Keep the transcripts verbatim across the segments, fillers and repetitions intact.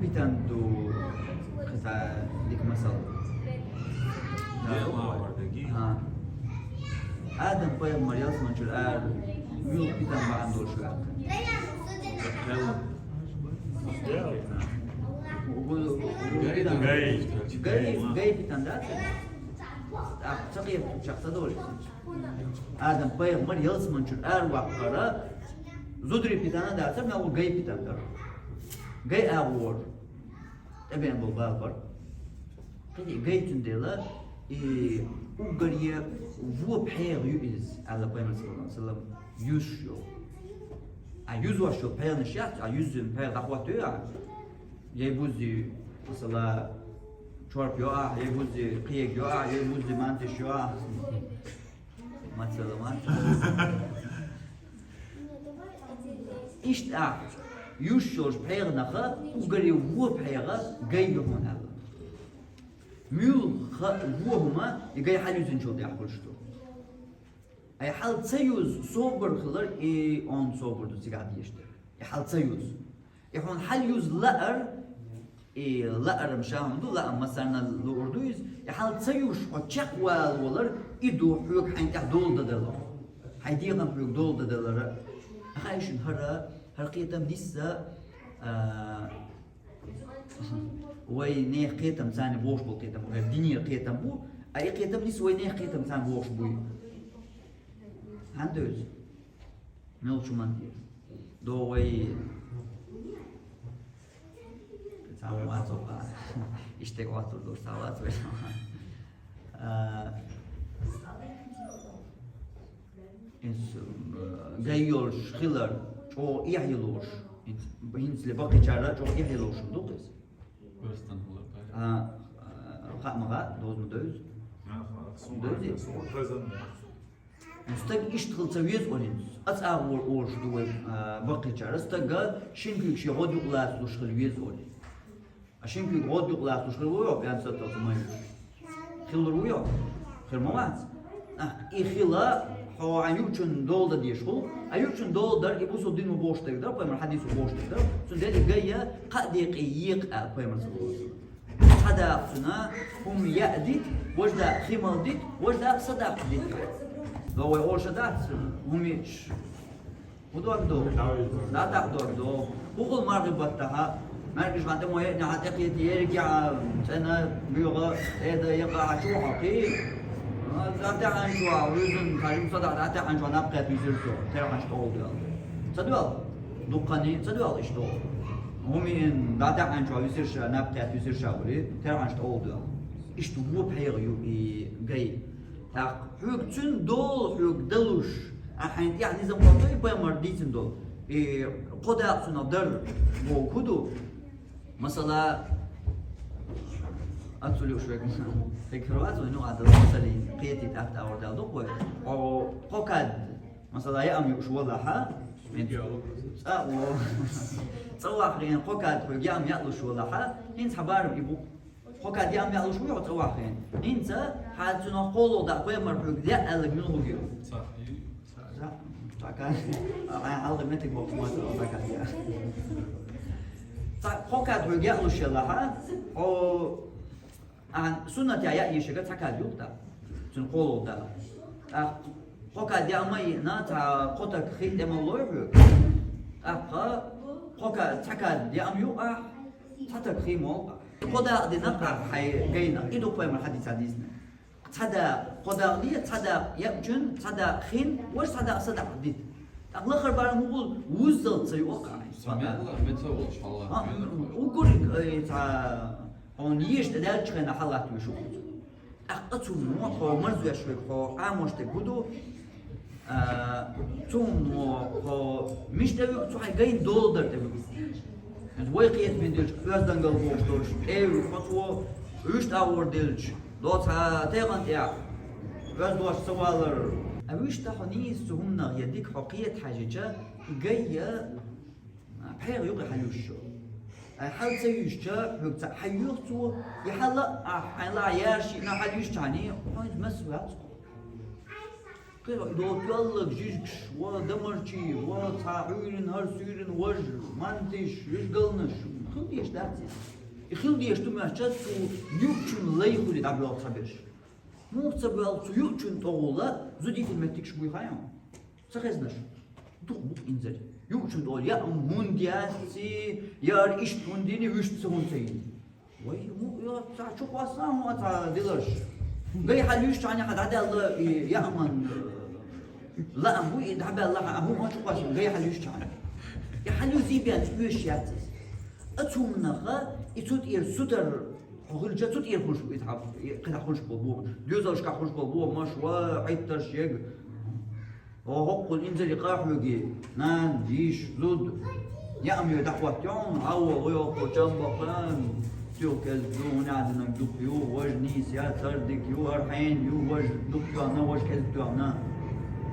Питана ду, кхета дика масал. Дела вардаги. ХӀа. Адам пайхамар ялсманчура ара муьлха питана бахьан долуш ваьккхина? Гай. Гай. Гай. Гай питана дац? А, ца кхетачех ца долуш. Адам пайхамар ялсманчура ара ваккхара, зударий питана дацара, мел ву гай питана дара. Гай агӀора тӀебеана болу бала бара. КхидӀа гай, цундела и уггаре вон пхьегӀа ю иза, аьлла пайхамар, саллаллаху Ӏалайхи ва саллам, юзуш йолу. А юзош йолу пхьегӀанаш яц, а юззина пхьегӀа дӀахӀоттайо ахь, я буззи, масала, чорпа йо ахь, я буззи кхега йо ахь, я буззи мантиш йо ахь. Масала, мантиш. Иштта ахь юзуш йолчу пхьегӀанах уггаре вон пхьегӀа гай ю хьуна аьлла. Муьлхха вон хӀума и гай хьалаюзинчул тӀаьхьа хуьлуш ду. Ай хьал ца юзу собар хилар, и онда собар ду цигахь дезаш дерг. И хьал ца юзу. И хьуна хьал юза лаар, и лаарам ша хӀума ду, лаам массарна луур ду иза. И хьал ца юзуш хьо чекхвала валар, и ду хьоьга хьайна тӀехь дола дан далар. Хьайн дегӀан хьоьга дола дан далара. Ахьа шуна хӀара, хӀара кхетам нисса, а, вай нехан кхетам царна бохуш болу кхетам бу, хӀара динера кхетам бу, а и кхетам нисса вай нехан кхетам царна бохуш буй. ХӀунда иза? Мел чу ман тӀера. До вай. Цхьа вацо ха. Иштта оттур ду, цхьа вац вай. А, иза, м, гай йолуш хилар чӀогӀа эхь йолуш. ХӀинц-, хӀинцале баккхийчара чӀогӀа эхь йолуш ду-кх иза. Коьртан хилар, а, а, хаа ма хаьа, доза ма девза. Девзий? Стаг иштта хила ца веза олий, ацӀагӀор олуш ду вай, а, баккхийчара, стага шина куьйга шен гӀод юкъа лацалуш хила веза олий. А шина куьйга гӀод юкъа лацалуш хила ву йо, бен саттал ца ма юш. Хилур ву йо? Хир ма вац. А, и хила, хьо хьан юучун дола дан дезаш хуьлу, а юучун дола дар, и бусул дин ма бохуш дерг дар, пайхамар хьадис ма бохуш дерг дар, цундела и гай я кхаа декъе екъа аьлла пайхамар, саллаллаху Ӏалайхи ва саллам. Цхьа дакъа цуьнан хӀума яа дита, важа дакъа хи мала дита, важа дакъа садакъа дита. До вай олуш дац, хӀума йиташ. ХӀун дог ду? ДӀатаьӀа дог ду. ХӀун хуьлу мархи баттахь? МаьркӀаж хьан тӀе мо яйъина, хьан тӀе кхета, ерриг а цӀена, муьйгӀа, тӀеда, якъа хьан чу хьо кхий? ДӀатаьӀина чохь, вуьззина, хьажим садакъа дӀатаьӀина чохь наб кхетта висира со, терхьанаш тӀе олу доьлла. Ца доьлла? Дуккхане ца доьлла иштта олу. ХӀума йина, дӀатаьӀина чохь висира ша, наб кхетта висира ша вури, терхьанаш тӀе олу доьлла. Иштта вон пхьегӀа ю и гай. ТӀаккха хьоьга цуьнан дола хьоьга далуш, ахьа хьайна тӀехь низам хӀоттой, пайхамар дийцина долу. И кхо дакъа цунах дар боху хӀун ду? Масала, аццул юуш вегна. Хигхар вац вайн юкъа дала масалин, кхетий тӀаккха тӀе ор дала ду-кх вай. Кхо, кхо кад, масала, яам юуш валахьа, цӀа во. ЦӀа вахарийн кхо кад хьоьга яам яалуш валахьа, хӀинца хьан барам и бу. Кхо кад яам яалуш вуй хьо цӀа вахарийн. ХӀинца хьан цунах кхоалгӀа дакъа пайхамар хьоьга яа аьлларг мила хӀума ю? Цхьа. Цхьа кад. Хьан хьалха меттиг боккхуш ма ца цхьа кад яа. Цхьа кхо кад хьоьга яалуш ялахьа, хьо ахьан суннат яа яа йиш яга цхьа кад юкъа тӀаккха. Цуьнан кхоалгӀа дакъа. ТӀаккха кхо кад яа ма йиъна, цхьа кхо таг хи тӀе ма лой хьоьга. ТӀаккха кхо кад, цхьа кад яам юкъахь, цхьа таг хи молкъахь. Кхо дакъа дина ахь хьайн гайна, и ду-кх пайхамар хьадисехь дийцина. Цхьа дакъа кхо дакъа де, цхьа дакъа яамчун, цхьа дакъа хин, важа цхьа дакъа садакъа дита. ТӀаккха лахара барам хӀун хуьлу, вуззалц ца юкъахь. Цхьа мелла, меца волуш хьаллатта. А, мелла. Уггар, э, цхьа, хьуна еша тӀедаьллачу хенахь хьаллатта вуьйш ву. ТӀаккха цунна хьо марзвеш верг, хьо Ӏамош дерг хӀун ду? А, цунна хьо мишта тӀе вуьгу, цу хьайн гайна дола дар тӀе вуьгу. ХӀинца вай кхетамехь дерчу оьздангалла бохуш долуш, тӀе а вуьгу хьо цо, вуьшта агӀор делча, доцу хьан тайпана тӀехь, оьзда дош ца валар. А вуьшта хьо нийса цу хӀуманах я дика хьо кхета хьаьжча, и гай я, а, пхьегӀа юкъа хьалаюьзуш йолу. Ай хьал ца юьзча, хьоьга цхьаъ хьайоьху цо, и хьал а, ахь хьайн лаахь яьржина хьалаюьзча хьуна, хьуна масса вац. Кхин а доцу йоьлларг жижигаш, ва дамарчий, ва цхьа Ӏуьйрина, хӀара суьйрина важа, мантиш, вижгалнаш, хила деза дац иза. И хила дезаш ду моьттача цу юучун лай хуьлий дӀабоьлху цхьаберш. Муха ца боьлху цу юучун тӀогӀула зудийтина меттигаш буй хаьий хьуна? Ца хезнаш? Дукха бу-кх инзаре. Юучун тӀогӀула яа хӀунда яций, яра иштта хӀунда йиний, вуьшта ца хӀунда ца йиний. Вай, ну, я цхьа чу кхоссахьа хьуна цхьа диларш. Гай хьалуьйсчхьана хьа дӀадаьлла и яаман, э, лаам бу, и дӀабаьлла хьа, а хӀума чу кхоссахьа, гай хьалуьйсчхьана. И хьалуьйзийбенна оьшуш яц иза. Ацу хӀуманах и цу тӀера сутара хьо хилча, цу тӀера хуьлуш бу, и тхьа, и кхидӀа хуьлуш болу бохамаш. Доьзалшкахь хуьлуш болу бохамаш, ва, хьайттарш ега. О, хӀоккхул инзаре къахьоьгий, нана, йиша, зуда. Яа ма йой дӀахӀоттайо хьуна, хьан вон, вай хӀоккхул чам баккха, туьха кӀезиг ду, хӀун аьлла динарг дукха ю, важа нийса я, тардиг ю, хӀара хьенан ю, важа дукха тоьхна, важа кӀезиг тоьхна.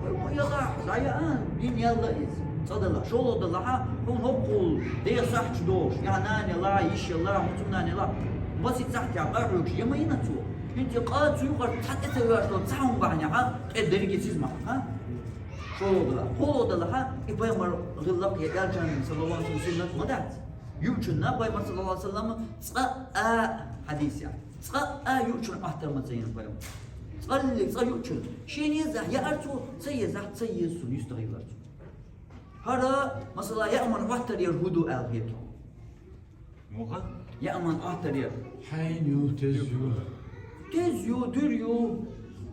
Вай мо ялахь, дӀаяа, дин яьлла иза. Цкъа далахь, шолгӀа далахьа, хьуна хӀоккхул дегӀа сахьташ долуш, я нана ялахь, йиша ялахь, хьуна цу нана ялахь. Масийтта сахьтехь къахьоьгуш, я ма йина цо. ХӀинца и къа цу юкъара цхьа тӀе ца ваьш долу цхьа хӀума бахьанехьа, тӀе дерриге сиза ма хьа. ШолгӀа далахь, кхоалгӀа далахьа, и пайхамар гӀиллакх я элчанан, саллаллаху Ӏалайхи ва саллам, суннат ма дац. Юучунна пайхамар, саллаллаху Ӏалайхи ва саллам, цкъа а хьадисехь, цкъа а юучунна Ӏоттар ма ца йина пайхамар. Цкъа а, цкъа а юучунна. Шена езахь яара цо, ца езахь ца еза цунна, юьстахилар цо. ХӀара, масала, яаман Ӏоттар яр хӀун ду аьлла хета хьуна? Муха? Яаман Ӏоттар яр. Хьенан ю, теза ю. Теза ю, дуьра ю.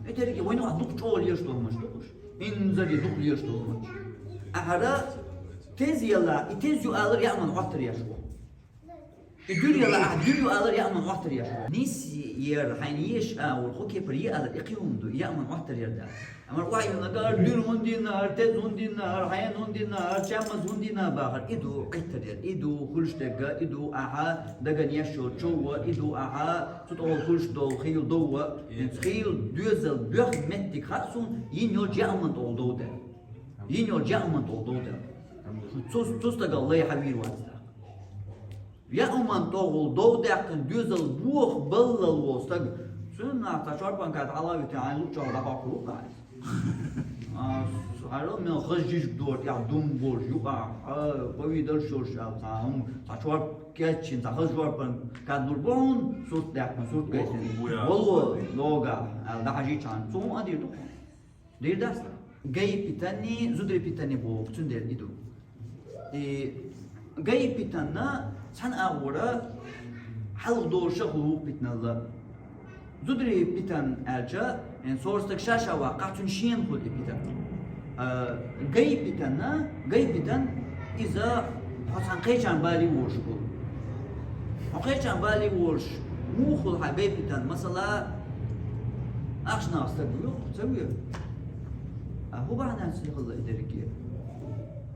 И дерриге вайна дукха чӀогӀа лелаш долу хӀуманаш ду уьш. Инзаре дукха лелаш долу хӀуманаш. Ахьара теза яла, и теза ю алар яаман Ӏоттар яш ву. И дуьра яла, ахьа дуьра ю алар яаман Ӏоттар яш ву. Нийса яр, хьайна езаш агӀор, хӀокху кепара е алар, и кхин хӀума ду, яаман Ӏоттар яр дац. Амма охьайиллинарг, дуьра хӀунда йина, теза хӀунда йина, хьенан хӀунда йина, чамаза хӀунда йина бахар, и ду Ӏоттар яр, и ду хуьлуш дерг, и ду ахьа дагана еш йолу чов, и ду ахьа цу тӀехула хуьлуш долу хийла дов. ХӀинца хийла доьзал боьхна меттиг хаьа суна, йина йолчу яаман тӀехула дов дерг. Йина йолчу яаман тӀехула дов дерг. Цу, цу стагах лай хьан вийр вац тӀаккха. Яаман тӀехула дов даьккхина доьзал боха баллал волу стаг, цуьнан нах цхьа чорпанка тӀе хьала а витина, хьайн луъучохь дӀахьокхур ву-кх хьайца. А, хьайра мел хаза жижиг дора, тӀехь дум болуш, юкъахь, а, повидалш йолуш аьлла, цхьа хӀума, цхьа чорпа кечйина, цхьа хаза чорпанка кад лур бу хьуна, сурт даьккхина, сурт гайтина. Вало, логахь, аьлла, дӀахьажийчхьана, цо хӀун а дийр ду хьуна? Дийр дац? Гай питанний, зударий питанний боху, цундела и ду. И гай питанна цхьана агӀора хьалха долуша хуьлу вукху питаналла. Зударий питан аьлча, э, сора стаг ша-ша ваккхахь, цуьнан шена хуьлу и питан. А, гай питанна, гай питан иза хьо цхьана кхечарна бале волуш хуьлу. Хьо кхечарна бале волуш муха хуьлу хьан гай питан, масала, ахчанах стаг вуьйху, ца вуьйху? А хӀун бахьана ца хилла и дерриге?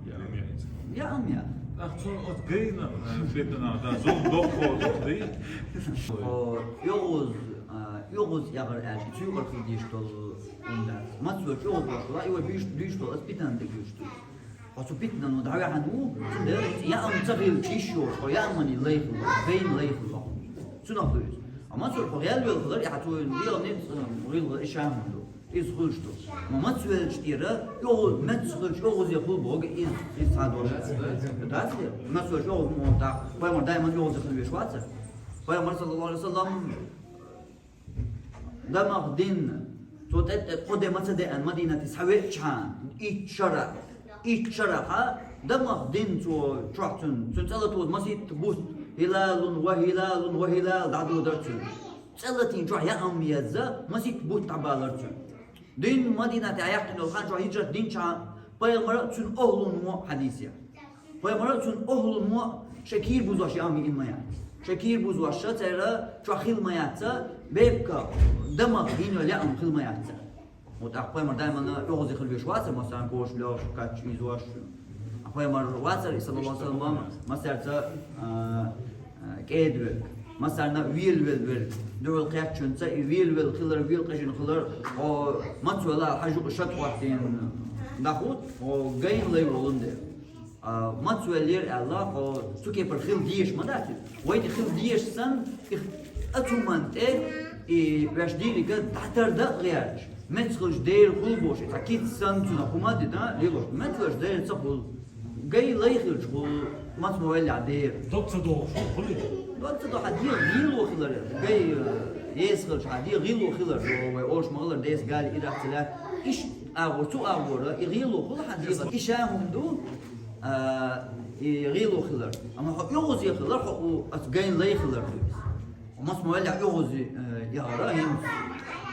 Яам яц. Яам яц. Ах, цо оцу гайна, э, бетанах, да, зов доккхо доху, дай? О, оьгӀаз, а, оьгӀаз эгӀар аьлча, цу юкъара хила дезаш долу хӀума дац. Маца верг оьгӀаз бохуш вара, и вай буьйш-, дуьйш долу, аса питана дерг дуьйш ду. Хьо цу питанан ву дӀаваьхьана ву, цундела яам ца хилча йиш йолуш, хьо яаманна лай хилла, гайна лай хилла. Цунах ду иза. А маца верг хьо гӀелвелла хилар, и хьан цо лела ницкъ, гӀилла, и ша хӀума ду. Иза хуьлуш ду. Ма маца велча тӀера, оьгӀаз, маца хилча оьгӀазе хуьлу боху, иза, иза цхьа дош дац. Дац те? Маца велча оьгӀаз ма ву тӀаккха. Пайхамар даиман оьгӀазе хила веш вацара. Пайхамар, саллаллаху Ӏалайхи ва саллам, дамах дин, цо тӀе-тӀе кхо де ма ца деана Мадинате схьавеачхьана, итт шарахь, итт шарахьа, дамах дин цо чохь цуьнан, цуьнан цӀа латоза масийтта бутт, хилалун ва хилалун ва хилал дӀадодар цуьнан. ЦӀа латийна чохь яам езза, масийтта бутт дӀабалар цуьнан. Дин Мадинате яьккхина йолу хан чохь хӀижрат динчхьа, пайхамара а, цуьнан охӀлун вон хьадисехь. Пайхамара а, цуьнан охӀлун вон шайн кийра бузош яам йина ма яц. Шайн кийра бузош ша церан чохь хила ма яц, бекка дамах дин йолу яам хила ма яц. Вот, а пайхамар даиманна оьгӀазе хила веш вацара, масарна кош лоьхуш, кач ийзош. А пайхамар вацара, саллаллаху Ӏалайхи ва саллам, масарца, а, а, кӀеда верг. Масарна велавелла верг. Дуьхьал кхеччуьнца и велавелла хилар, велакъежина хилар, хьо маца вела хьажа юкъа шад хӀоттийна дӀахӀутту, хьо гайна лай волун дела. А, маца веллера аьлла, хьо цу кепара хила дезаш ма дац иза. Вай тӀе хила дезаш санна, и ацу хӀуманна тӀе, и ваьш дийриг дӀатарда а гӀерташ, меца хилча дера хуьлу бохуш, и цхьа кица санна цунах хӀума а дина, лелош, меца хилча дера ца хуьлу. Гай лай хилча хул, маца ма валлехь дера. Дог ца дохуш хул, хули? Дог ца дохуш хьан дегӀ гӀело хилар. Гай, э, эса хилча хьан дегӀ гӀело хилар. Вай олуш ма хилар, деса гали ирах ца лаьтта. Иштта агӀор, цу агӀора, и гӀело хул хьан дегӀ. И ша хӀума ду, а, и гӀело хилар. Амма хьо оьгӀазе хилар, хьо у, аса гайн лай хилар ду иза. Маца ма валлехь оьгӀазе, э, яхара, хӀинца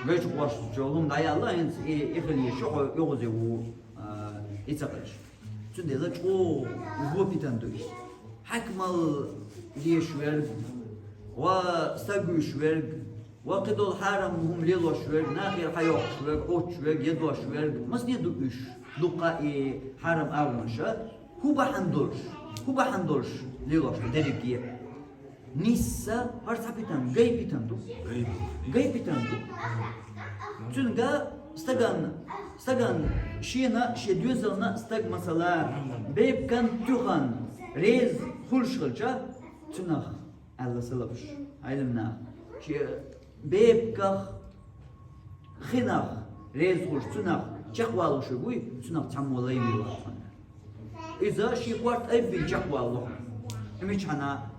гайчу къош чу хӀума дӀаяьлла, хӀинца и, и хила еза шу хьо оьгӀазе ву, а, и ца хилча. Цундела чӀогӀа вон питана ду иза. Хьаькамал дезаш верг, ва стаг вуьйш верг, ва кхидолу хьарам хӀума лелош верг, нахера хьайоккхуш верг, Ӏуттуш верг, ядош верг, масане ду уьш, дуккха а и хьарам агӀонаш, хӀун бахьана долуш, хӀун бахьана долуш лелош ду дерриге а. Нисса, хӀара цхьа питана, гай питана ду. Гай питана ду. Цуьнга стаган, стаган шена, шен доьзална стаг, масала, бепиган, туьхан реза хуьлуш хилча, цуьнах аьлла салафаш, Ӏилманах, шен бепигах, хинах реза хуьлуш, цуьнах чекхвалуш верг вуй, цуьнах цхьаммо лай ма йо хьуна. Иза шен корта айббина чекхвалло хьуна. Мичахьана?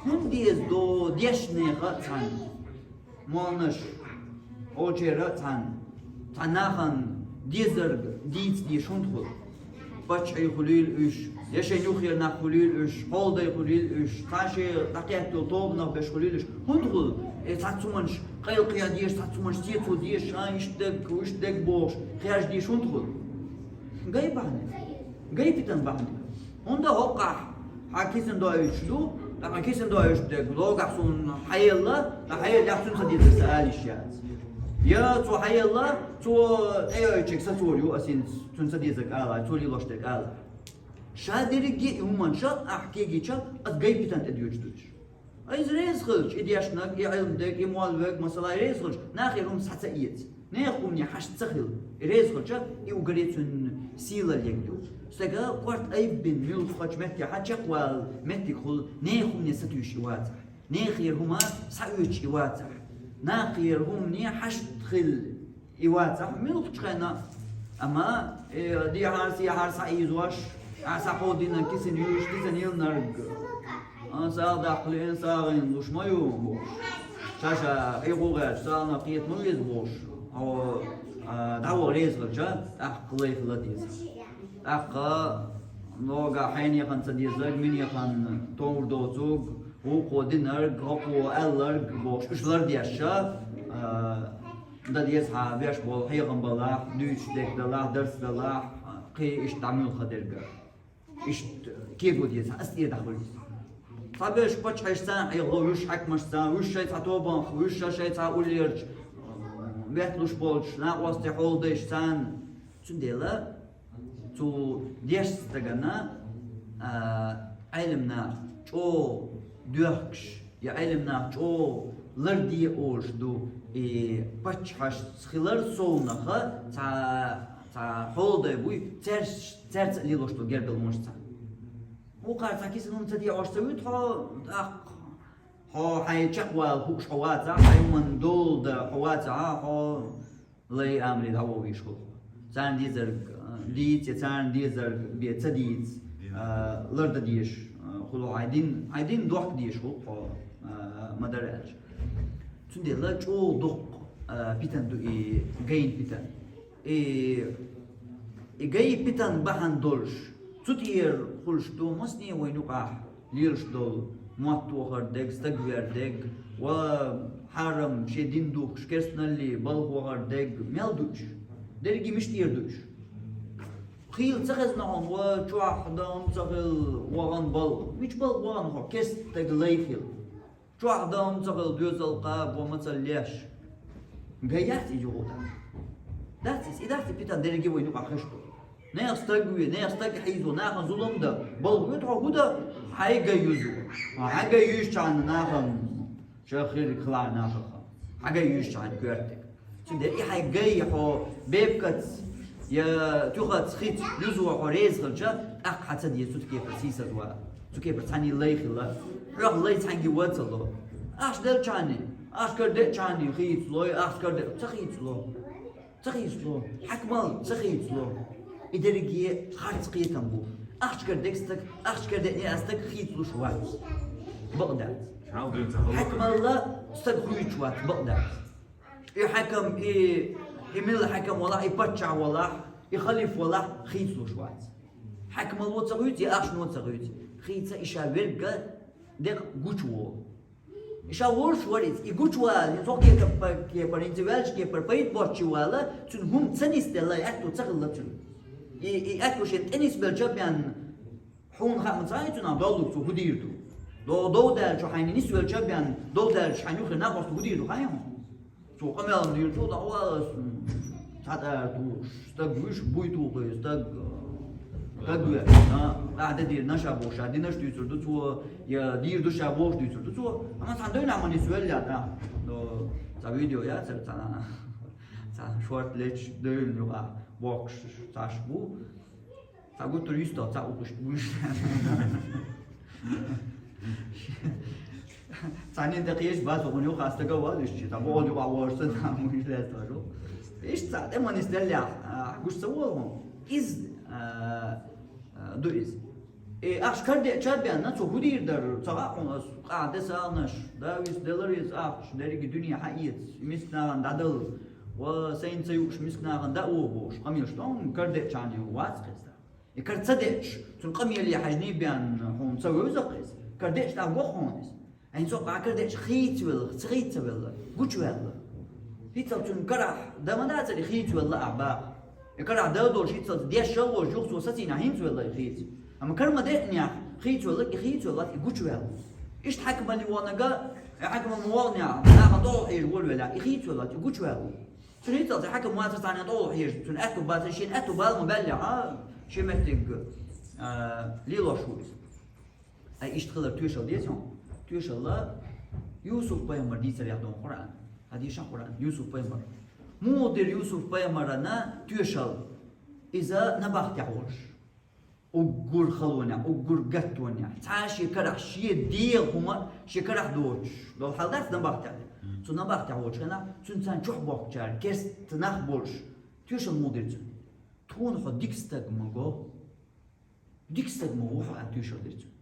ХӀунда деза до дешнеха а цхьаьна, молланаш, олучеран а цхьаьна, цхьа нахана дезарг дийца дезаш хӀунда хуьлу? Паччахьий хуьлийла уьш, я шайн юххера нах хуьлийла уьш, хьолдай хуьлийла уьш, цхьа шен дӀакхетта йолу тобанах берш хуьлийла уьш. ХӀунда хуьлу? Э, цхьацца хӀуманаш къайлакхехьа дезаш, цхьацца хӀуманаш цецо дезаш, а, иштта дерг, иштта дерг бохуш, хьежа дезаш хӀунда хуьлу? Гай бахьана. Гай питана бахьана. ХӀунда хӀокхахь хьан кисана доуьйтуш ду, тӀаккха кисана доуьйтуш дерг логахь суна хьаелла, ткъа хьаеллехь цуьнан ца дезарг сан ала йиш яц. Я цо хьаелла, цо тӀеоьцучуьнга сацор ю ас хӀинца, цуьнан ца дезарг ала, цо лелош дерг ала. Ша дерриге а и хӀуманаш ахь кегийча, ас гай питана тӀедоьжуш ду уьш. Иза реза хилча, и дешнарг, и Ӏилма дерг, и молла верг, масала, реза хилча, нахера хӀума схьа ца эца. Нехан хӀумане хьашт ца хила. И реза хилча, и уггаре цуьнан сийлалла егна ю. Стага корта айббина муьлххачу меттехь чекхвала меттиг хуьлу, нехан хӀумане сатуьйсуш и вацахь. Нехера хӀума схьаоьцуш и вацахь. Нахера хӀумане хьашт хила и вацахь муьлххачу хенахь. Амма, э, дехьара-сехьара схьаийзош, а, схьакховдийна кисана юьйш, кисана йиллинарг, а, сагӀа даккха лиъна, сагӀина луш ма ю бохуш. Ша-ша хьийкъо гӀерташ, сагӀанах кхета ма веза бохуш. Хьо, а, дӀаваха реза хилча, тӀаккха лай хила деза. ТӀаккха ногахь хьенехан ца дезарг, минехан товр доцург, вукхо динарг, хӀокхо аьлларг бохуш, уьш лардеш, а, дан деза хьан беш болу хьехам балахь, дуьйцуш дерг далахь, дарс далахь, кхин иштта дӀа муьлхха дерг. Иштта кего деза, ас тӀера дӀахуьлу иза. Цхьаберш паччахьашца хьехаво, вуьш хьаькамашца, вуьш шайн цхьа тобанах, вуьш шайн цхьа уллерчу, метталуш болчу накъостий хьолдайшца. Цундела цу дешначу стагана, а, Ӏелам нах чӀогӀа доьхкуш, я Ӏелам нах чӀогӀа ларде олуш ду, и паччахьашца хилар совнаха цхьа, цхьа хьолдай буй, цаьрш-, цаьрца а лелош долу гергарлонашца. Вукхара цхьа кисана хӀума ца дехьош ца вуьту хьо, тӀаккха хьо хьайн чекхвала хууш хьо вацахь, хьайн хӀуманна дола дан хьо вацахь, хьо лай амале дӀавохуьйтуш хуьлу хьо. Царна дезарг, а, дийца, я царна дезарг бен ца дийца, а, лардан дезаш, а, хуьлу хьо. Хьайн дин, хьайн дин дохка дезаш хуьлу хьо, а, ма-дарра аьлча. Цундела чӀогӀа доккха, а, питана ду и гайна питана. И, и гай питана бахьана долуш, цу тӀера хуьлуш ду масане вайн юкъахь лелаш долу мотт вахар дерг, стаг вер дерг, ва хьарам, шен дин духкуш, керстаналле балха вахар дерг, мел ду уьш? Дерриге мича тӀера ду уьш? Хийла ца хезна хьуна, ва чохь дан ца хилла вахана балха. Мича балха вахана хьо, керста стаг лай хилла? Чохь дан ца хилла доьзал кхаба, ва мацалла леш. Гай яц и юха дан? Дац иза, и дац и питана дерриге вайн юкъахь хезаш долу. Нехан стаг ве, нехан стаг хьийзо, нахана зулам дан, балха вуьту хьо, хӀун дан? Хьайн гай юзо. Хьайн гай юьйшучхьана нахана, ша хирг хилахь нахаха. Хьайн гай юьйшучхьана коьртаниг. Цундела и хьайн гай хьо бепкац я туьхац хиц юзо хьо реза хилча, тӀаккха хьан ца деза цу кепара сийсазва. Цу кепара цхьаьний лай хила. Хьох лай цхьаьнгге ван ца ло. Ахча делчхьаний, ахча карадеъчхьаний хийцалой, ахча караде-, ца хийцало. Ца хийцало. Хьаькамал ца хийцало. И дерриге харц кхетам бу. Ахча кара дег стаг, ахча кара деъне а стаг хийцалуш вац. Бакъ дац. Хьекъмалла стаг хуьйцуш вац, бакъ дац. И хьакам, и, и милла хьакам валахь, и паччахь валахь, и халиф валахь, хийцалуш вац. Хьекъмало ца хуьйцу, и ахчано ца хуьйцу. Хийца и ша верг а декъа гучаволу. И ша волуш вара иза, и гучавала, хӀинца хӀокху кепара, кепара, хӀинца ваьллачу кепара пайда боцчу вала, цуьнан хӀума ца нисделла, аьтто ца хилла цуьнан. И, и аьтто шен тӀе нисбелча бен, хьуна хаьа ма ца хаьа цуьнан доллуг цо хӀун дийр ду. До-, дов даьллачу хьайна нисвелча бен, дов даьллачу хьайна юххе накъост хӀун дийр ду, хаьа хьуна? Цо къамел дийр ду, дӀавала ас, м, цхьа тӀара тухуш, стаг вуьш, буй туху, стаг, стаг ве, а, ахь де дийр, наша бохуш, ша динаш дуьйцур ду цо, я дийр ду ша бохуш дуьйцур ду цо. Амма цхьана девнахь ма нисвелла, да, до, цхьа видео яцара, цхьана, цхьана шорта лечу девнан юкъахь бохкуш цхьаъ бу. Цхьа гуттар юьстал, цхьа укхуш вуьш. Цхьаннен тӀе кхеча бац, хӀуна юха стага валлиш, цхьа боху юкъа вожа ца там, хӀуна лаьцна вожу. Иштта цхьа тӀе ма нисделлехь, а, гуш ца волу хьуна. Иза, а, а, ду иза. И ахча кара деъча бен, цо хӀун дийр дара, ца хаьа хьуна ас, къа де сагӀанаш, да вис делара иза ахча, дерриге дуьне хьаэца, миска нахана дӀадала, ва сайна ца юуш миска нахана дӀа а вогӀу бохуш, къамелаш ду хьуна кара деъчарна вац хезна. И кара ца деъча, цуьнан къамеле хьаьжний бен хьуна ца вевза-кх иза. Кара деъча тӀаккха го-кх хьуна иза. Хьайна цо кхара деъча хийцавелла, ца хийцавелла, гучаваьлла. ХӀинццалц цуьнан карахь дан ма дацара и хийцавелла ахь баха. И карахь дан долуш хӀинццалц деш шал волчу юха цо сацийна хӀинца велла и хийца. Амма кара ма деънехь, хийцавелла, и хийцавелла, и гучаваьлла. Иштта хьаькамалли ваханарг, и хьаькамалли ма ваханехь, нахана тӀе хьежа волавеллехь, и хийцавелла, и гучаваьлла. Цуьнан хӀинццалц хьаькам вацара цхьанна тӀе хьежа, цуьнан аьтту бацара, шен аьтту бала ма баьллехь, а, шен меттиг, а, лелош ву иза. Ай, иштта хилар тоьшалла деза хьуна. Тоьшалла Юсуп-пайхамар дийцарех ду Къуръан. Хьадийша Къуръан, Юсуп-пайхамар. Муха дира Юсуп-пайхамарна тоьшалла? Иза набахтехь волуш. Уггар халонехь, уггар гаттонехь, цхьа а шен карахь, шен дегӀан хӀума шен карахь доцуш долу хьал дац набахтехь. Цу набахтехь волчу хенахь, цуьнан царна чохь бохкучара, керста нах болуш, тоьшалла муха дира цуьнан? Тхуна хьо дика стаг ма го. Дика стаг ма ву хьо аьлла, тоьшалла дира цуьнан.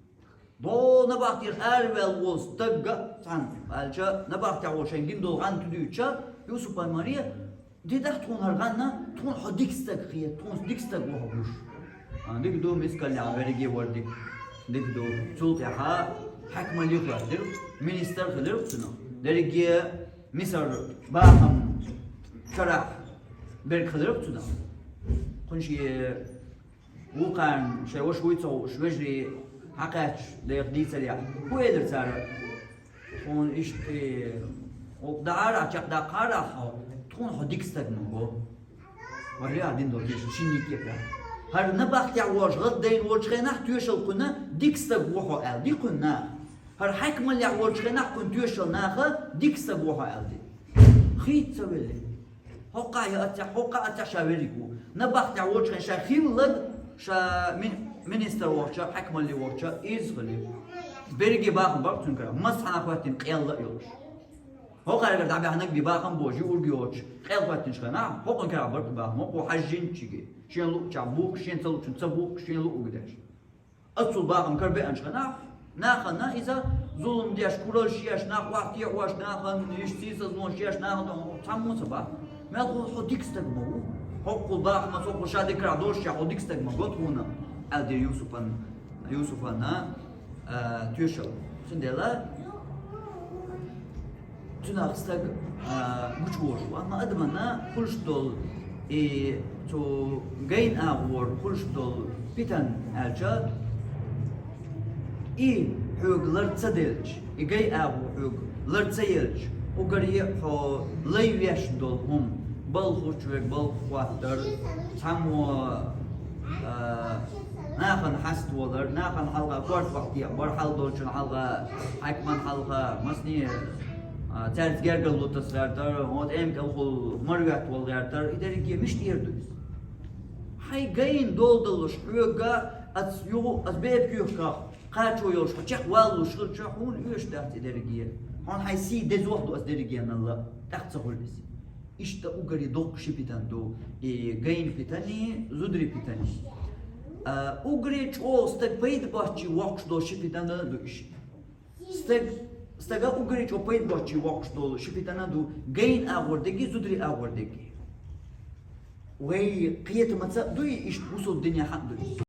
До набахтера араваьлла волу стагга цхьаьна аьлча, набахтехь волу шайн гина долу гӀан дуьйцуча, Юсуп-пайхамаре, де дахь тхуна хӀара гӀан, тхуна хьо дика стаг хета, тхуна дика стаг ву хьо гуш. А, дика ду, мискаллехь верриге вара дика. Дика ду. Цул тӀаьхьа хьаькамалли хӀоьттира, министр хилира цунах. Дерриге Мисар бахам карахь берг хилира цунах. Кхунаш е Вукхарна шайн ваша вуй ца хууш, вежарий хьакхаьчча, деха дийцарехь, хӀун элира цара? Хьуна иштта, э, хӀокху дӀа арахь, чекхдаккха арахь хьо, тхуна хьо дика стаг ма го. Ваха дина долу тешал шинна кепара. ХӀара набахтехь волуш гӀаддайна волчу хенахь тоьшалла кхунна дика стаг ву хьо аьлла, ди кхунна наха. ХӀара хьаькамаллехь волчу хенахь кхунна тоьшалла наха дика стаг ву хьо аьлла ди. Хийца ца велли. ХӀокхахь я аццехь, хӀокхахь аццехь ша верриг ву. Набахтехь волчу хенахь ша хиллаг, ша ми-, министр вохча, хьаькамалли вохча, иза хили. Берриге бахам бара цуьнан кара. Массанхьа хӀоьттина къелла а йолуш. ХӀокхаргара дӀабаьхнаг би бахам божи ург йоцуш, къел хӀоьттинчу хенахь, хӀокхуьнан кара бара бахам, хӀокхо хьажжинчиге. Шен луучахь бухуш, шен ца луучун ца бухуш, шен луъуг деш. Аццул бахам кара беанчу хенахь, нахана иза зулам деш, кураллаш еш, нах охьатеӀош, нахана иштта сийсазлонаш еш, нахана цхьаммо ца баха. Мел хьо, хьо дика стаг ма ву. ХӀокхул бахамца хӀокхул ша дикарахь долуш ша хьо дика стаг ма го тхуна, аьлла дира Юсупан, Юсупана, а, тоьшалла. Цундела Цунах стаг, а, гучуволуш ву. Амма адамана хуьлуш долу, и цу гайна агӀор хуьлуш долу питан аьлча, и хьоьга лар ца делча, и гай агӀо хьоьга лар ца елча, уггаре а хьо лай веш долу хӀума, балха гучуверг балха хӀоттар, цхьаммо, а, нахана хьаставалар, нахана хьалха корта охьатехар, хьал долчун хьалха, хьаькаман хьалха, масане, а, цаьрца гергарло таса гӀертар, хӀунда аьмма кӀелхула марветтавала гӀертар, и дерриге мишта эр ду иза? Хьайн гайна дола даллуш хьоьга, ас юху, ас бепиг юьхках, кхачо йолуш хьо чекхваллалуш хилча, хьуна оьшуш дац и дерриге. Хьуна хьайн сий дезох ду ас дерригеналла, тӀаккха ца хуьлу иза. Иштта уггаре доккха ши питана ду, и гайна питани, зудари питани. А, уггаре чӀоагӀа стаг пайда боацаш воаккхаш дола ши питана ду иштта. Стаг, стага уггаре чӀоагӀа пайда боацаш воаккхаш дола ши питана ду гайна агӀор дег, зудари агӀор дег. Вай кхетамца а ду иштта, бусалба динехьа а ду.